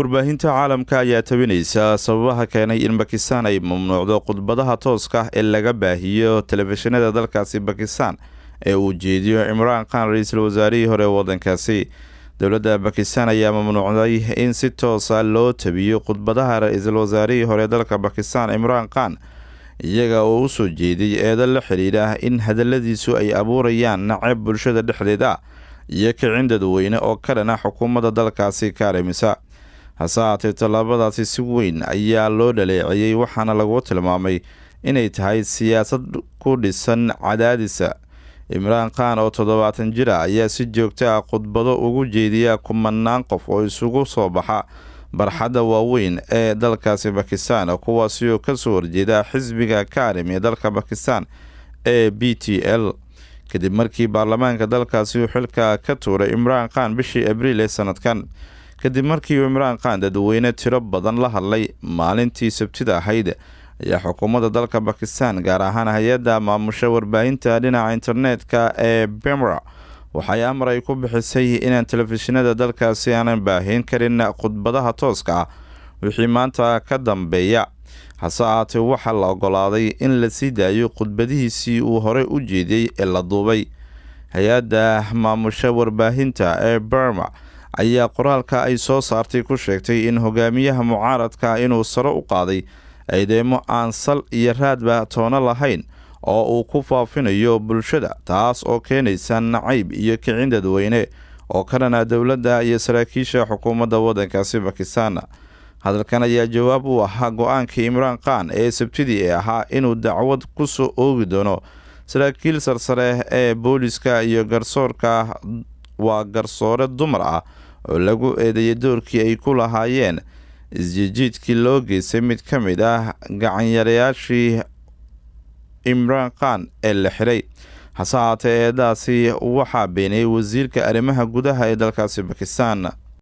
Warbaahinta caalamka ayaa tabinaysa sababaha keenay in Bakistan ay mamnuucdo khudbadaha tooska ah ee laga baahiyo telefishinada dalkaasi Bakistan ee uu jeediyo Cimraan Khan, ra-iisul wasaarihii hore wadankaasi. Dowladda Bakistan ayaa mamnuucday in si toosa loo tabiyo khudbadaha ra-iisul wasaarihii hore dalka Bakistan Cimraan Khan, iyaga oo usoo jeeday eedo la xidhiidha in hadaladiisu ay abuurayaan nacab bulshada dhexdeed ah iyo kicin dadweyne oo ka dhana xukuumadda dalkaasi ka arrimisa. Hase haatee, tallaabadaasi si weyn ayaa loo dhaleeceeyey, waxaana lagu tilmaamay inay tahay siyaasad ku dhisan cadaadisa. Imraan Khan oo 70 jir ah ayaa si joogto ah khudbado ugu jeediya kumanaan qof oo isugu soo baxa barxadda waaweyn ee dalkaasi Bakistan, kuwaasi oo kasoo horjeeda xisbiga ka arrimiya dalka Bakistan ee PTI, kadib markii baarlamaanka dalkaasi uu xilka ka tuuray Imraan Khan bishii Abriil ee sanadkan. Kadib markii uu Imraan Khan dadweyne tiro badan la hadlay maalintii Sabtida ahayd, ayaa xukuumadda dalka Bakistan, gaar ahaan hay-adda maamusha warbaahinta dhinaca internetka ee PEMRA, waxay amar ay ku bixisay inaan telefishinada dalkaasi aanan baahin karin khudbadaha tooska ah wixii maanta ka dambeeya. Hase ahaatee, waxaa la ogolaaday in la sii daayo khudbadihiisii uu horey u jeediyey ee la duubay. Hay-adda maamusha warbaahinta ee PEMRA ayaa qoraalka ay soo saartay ku sheegtay in hogaamiyaha mucaaradka inuu sare u qaaday eedeemo aan sal iyo raadba toona lahayn oo uu ku faafinayo bulshada, taas oo keenaysa nacayb iyo kicin dadweyne oo ka dhana dowladda iyo saraakiisha xukuumadda waddankaasi Bakistan. Hadalkan ayaa jawaab u ahaa go-aankii Imraan Khan ee Sabtidii ee ahaa inuu dacwad ku soo oogi doono saraakiil sarsare ee booliska iyo garsoorka, waa garsoore dumar ah oo lagu eedeeyay doorkii ay ku lahaayeen isjijiidkii loo geystay mid ka mid ah gacanyarayaashii Imraan Khan ee la xiray. Hase haatee, eedaasi waxaa beeniyey wasiirka arrimaha gudaha ee dalkaasi Bakistan.